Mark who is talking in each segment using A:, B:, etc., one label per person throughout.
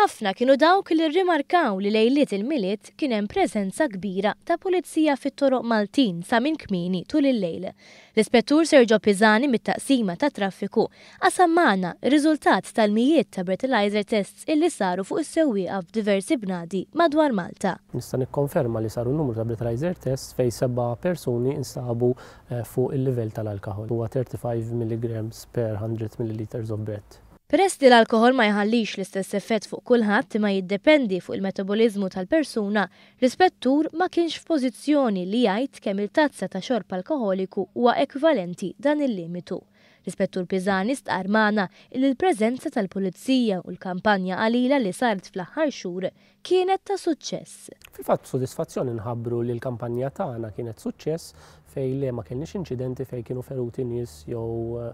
A: Ħafna kienu dawk li rrimarkaw li lejliet il-Milied kien hemm preżenza kbira ta' pulizija fit-toroq Maltin sa minn kmieni tul il-lejl. L-Ispettur Sergio Pisani mit-Taqsima tat-Traffiku qasam magħna r-riżultat tal-mijiet ta' breathalyzer tests illi saru fuq is-sewwieqa f'diversi bnadi madwar Malta.
B: Nista' nikkonferma li saru numru ta' breathalyzer tests fejn seba' persuni instabu fuq il-livell tal-alkoħol. Huwa 35 milligrams per 100 milliliters of breath.
A: Peress li l-alkoħol ma jħallix l-istess effett fuq kulħadd imma jiddependi fuq il-metaboliżmu tal-persuna, l-ispettur ma kienx f'pożizzjoni li jgħid kemm il-tazza ta' xorb alkoħoliku huwa ekwivalenti dan il-limitu. L-Ispettur Pisani stqarr magħna illi l-preżenza tal-Pulizija u l-kampanja qalila li saret fl-aħħar xhur kienet ta' suċċess.
B: Fil-fatt b'sodisfazzjon inħabbru li l-kampanja tagħna kienet suċċess fejn le ma kellniex inċidenti fejn kienu feruti nies jew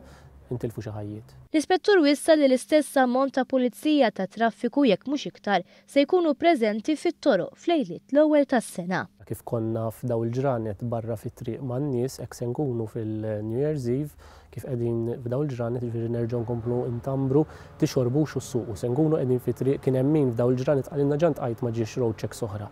B: intilfu xi ħajjiet.
A: L-Ispettur wissa li l-istess ammont ta' pulizija tat-traffiku jekk mhux iktar se jkunu preżenti fit-toroq f'lejliet l-ewwel tas-sena.
B: Kif konna f'daw il-ġranet barra fit-triq man-nies hekk se nkunu fil-New Year's Eve kif qegħdin f'daw il-ġranet, jiġifieri nerġgħu nkomplu ntambru tixorbux u ssuqu. Se nkunu qegħdin fit-triq, kien hemm min f'daw il-ġranet qalilna ġa ntqajt ma ġiex road checks oħra.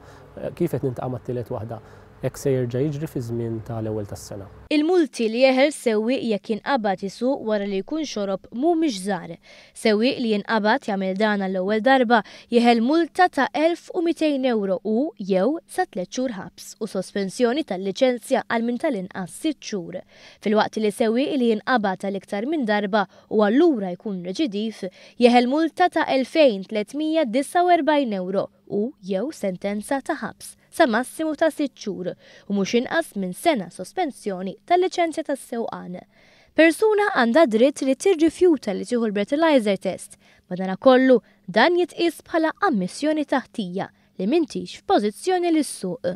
B: Kif qed niltaqa' mat-tielet waħda? Hekk se jerġa' jiġri fiż-żmien ta' l-ewwel tas-sena.
A: Il-multi li jeħel sewwieq jekk jinqabad isuq wara li jkun xorob mhumiex żgħar. Sewwieq li jinqabad jagħmel dan għall-ewwel darba jeħel multa ta' 1,200 ewro u, jew, sa tliet xhur ħabs u sospensjoni tal-liċenzja għal minn tal-inqas sitt xhur. Filwaqt li sewwieq li jinqabad għal iktar minn darba u allura jkun reċidiv, jeħel multa ta' 2,349 ewro u, jew, sentenza ta' ħabs sa massimu ta' sitt xhur u mhux inqas minn sena sospensjoni tal-liċenzja tas-sewqan. Persuna għandha dritt li tirrifjuta li tieħu l-breathalyzer test, madanakollu dan jitqies bħala ammissjoni ta' ħtija li m'intix f'pożizzjoni li ssuq.